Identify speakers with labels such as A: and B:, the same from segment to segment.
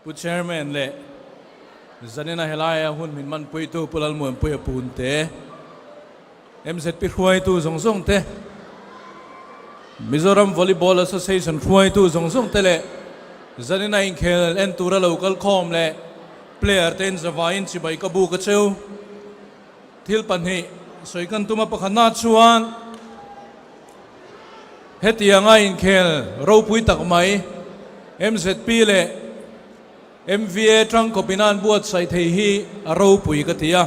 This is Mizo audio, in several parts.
A: Pu Chairman leh Zanina helaia hun min manpuitu Pu Lalmuanpuia Punte, MZP hruaitu zawng zawng te, Mizoram Volleyball Association hruaitu zawng zawng te leh Zanina inkhel en tura lo kal khawm leh player te in zavaiin chibai ka buk a cheu. Thil pahnih sawi kan tum a, pakhatna chuan hetianga inkhel ropui tak mai MZP leh MVA tangkawpin a an buatsaih thei hi a ropui ka ti a.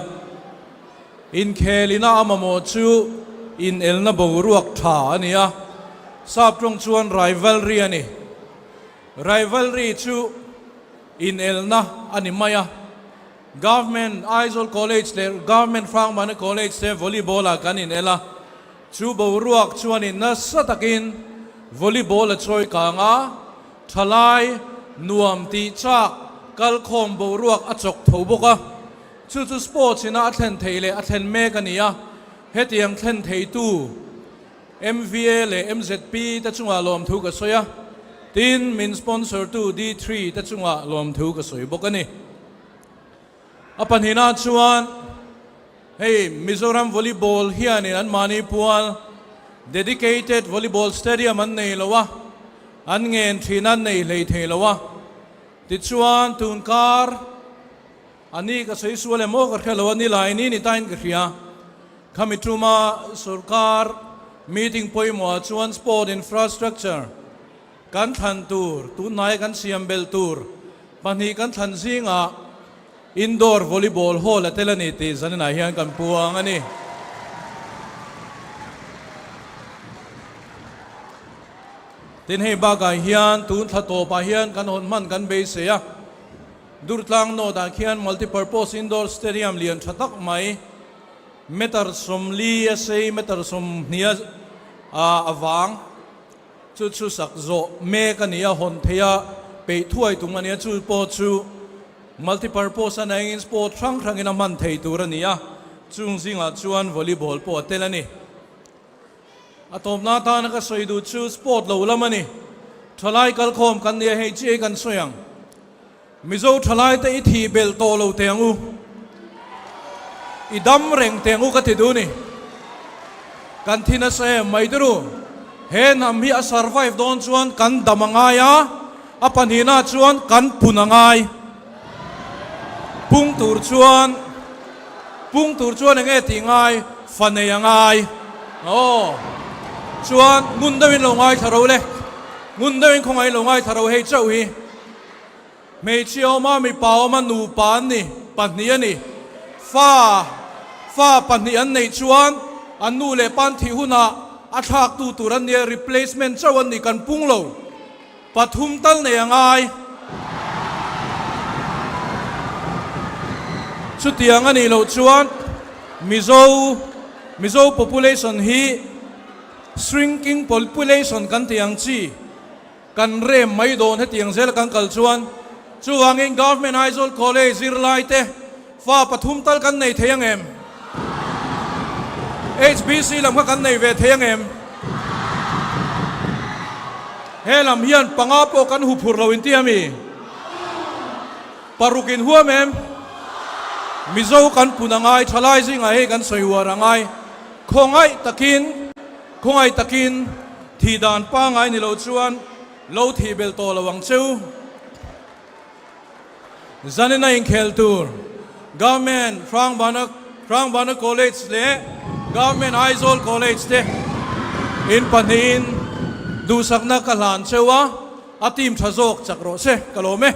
A: Inkhel ina a mamawh chu inelna boruak tha a ni a, sap tawng chuan rivalry a ni. Rivalry chu inelna a ni mai a. Government Aizawl College leh Government Hrangmana College te volleyball ah kan inel a, chu boruak chuanin nasa takin volleyball a chawi kang a, thalai nuam tih chak kalkhawm boruak a chawk tho bawk a, chu chu sports ina a thlen theih leh a thlen mek a ni a, hetiang thlen theitu MVA leh MZP te chungah lawmthu ka sawi a, tin min sponsor tu D-three te chungah lawmthu ka sawi bawk a ni. A pahnihna chuan hei Mizoram Volleyball hianin an mahni pual dedicated volleyball stadium an nei lo a, an ngen thin a, an nei hlei thei lo a. Tichuan tunkar a ni ka sawi sual em aw ka hre lo a, nilai ni ni tain ka hria. Khami tuma sorkar meeting pawimawhah chuan sport infrastructure Kan thlan tur, tunhnaia kan siam belh tur pahnih kan thlan zingah indoor volleyball hall a tel a ni tih zaninah hian kan puang a ni. Tin, hei bakah hian tun thla tawpah hian kan hawn hman kan beisei a, Durtlang North-ah khian multipurpose indoor stadium lian tha tak mai, meter 40 a sei, meter 20 a vang, Chu chu sak zawh mek a ni a, hawn theih a, peih thuai tum a ni a, chu pawh chu multipurpose a naengin sport hrang hrangin a hman thei tur a ni a, chung zingah chuan volleyball pawh a tel a ni. A tawpna atana ka sawi duh chu sport lo lam a ni. Thalai kalkhawm kan ni a, hei chiah hi kan sawi ang. Mizo thalai te i thih belh tawh lo teh ang u. I dam reng teh ang u ka ti duh ni. Kan thi nasa em mai turu. He hnam hi a survive dawn chuan kan dam a ngai a, a pahnihna chuan kan pun a ngai. Pung tur chuan pung tur chuan enge tih ngai? Fa nei a ngai. Aw. Chuan ngun deuhin lo ngaithla ro le. Ngun deuhin khawngaih lo ngaithla ro hei chauh hi. Hmeichhia awma mipa awma nupa an ni, pahnih a ni. Fa, fa pahnih an neih chuan an nu leh pa an thih hunah a thlaktu tur an nia, replacement chauh an ni, kan pung lo. Pathum tal nei a ngai. Chutiang a nih loh chuan Mizo, Mizo population hi shrinking population kan tih ang chi. Kan rem mai dawn hetiang zel kan kal chuan chuvangin Government Aizawl College zirlai te fa pathum tal kan nei thei ang em? HBC lam kha kan nei ve thei ang em? He lam hian panga pawh kan hu phur lo inti ami? Paruk in huam em? Mizo kan pun a ngai, thalai zingah hei kan sawi uar a ngai. Khawngaih takin, khawngaih takin thih dan pangai ni lo chuan lo thih belh tawh lo ang cheu. Zanina inkhel tur Government Hrangbana Hrangbana College leh Government Aizawl College te in pahnihin duhsakna ka hlan cheu a, a team tha zawk chak rawh se ka lawm e.